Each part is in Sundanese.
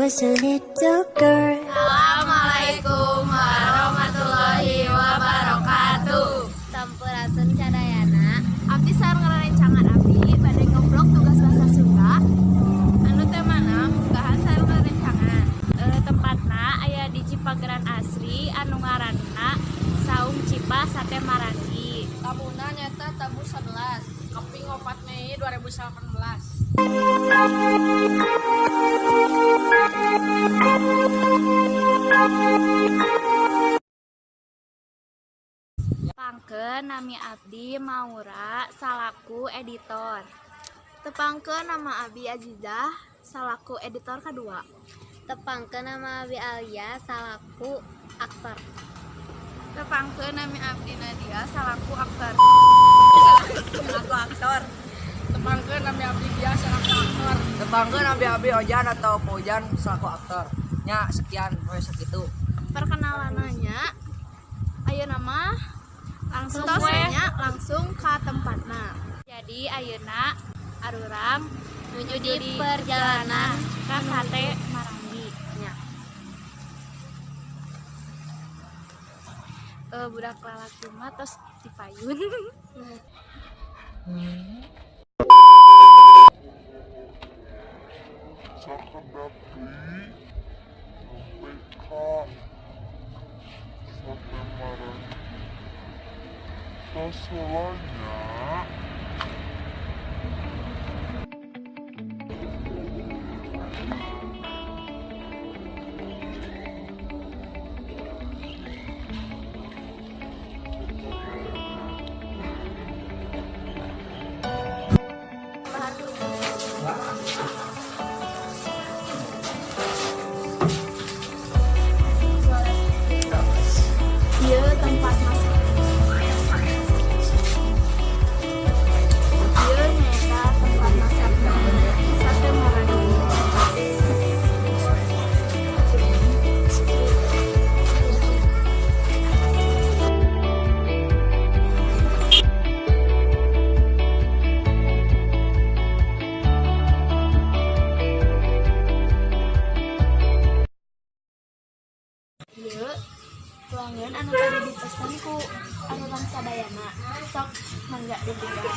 was a little girl. Assalamualaikum warahmatullahi wabarakatuh. Sampurasun sadayana. Abdi sareng rerencangan abdi bade ngevlog tugas bahasa Sunda. Anu temana munggahan sareng rerencangan. Tempatna aya di Cipageran Asri anu ngaranna Saung Cipa Sate Maranggi. Tabuna nyata tabu 11 kaping 4 Mei 2018. Tepangkeun nami abdi Maura salaku editor. Tepangkeun nama abi Azizah salaku editor kedua. Tepangkeun nama abi Alia salaku aktor. Tepangkeun nami abdi Nadia salaku aktor. Salaku aktor. Tepangkeun nami abdi Dia salaku aktor. Tepangkeun nami abdi Ojan atau Pojan salaku aktor. Nya sekian we sakitu. Perkenalannya ayeuna mah langsung langsung ke tempatna. Jadi ayeuna arurang menuju di perjalanan ke Sate Maranggi. Nya. Budak lalaki mah tos dipayun. Sakedap deui sampai ka Sate Maranggi. Tos heula nya. Ieu tempat masak. Ieu nyaeta tempat masak Sate Maranggi. Ieu tuangan anu tadi dipesan ku arurang sadayana. Sok mangga ditinggal.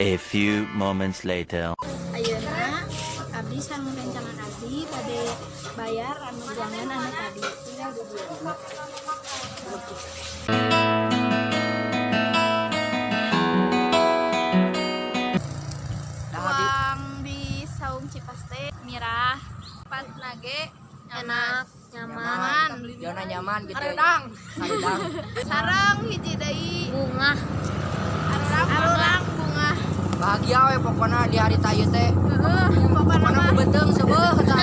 A few moments later. Ayeuna abdi sareng rencangan abdi bade bayar anu guangan anu tadi. Tinggal di dieu. Tuang di saung Cipaste Mirah pat nage Enak, nyaman, Jona nyaman gitu. Aredang. Aredang. Sareng hiji deui bunga. Arurang bunga. Bahagia we pokona di hari tayu teh. Heeh, pokona Pokona mah beuteung seubeuh tah.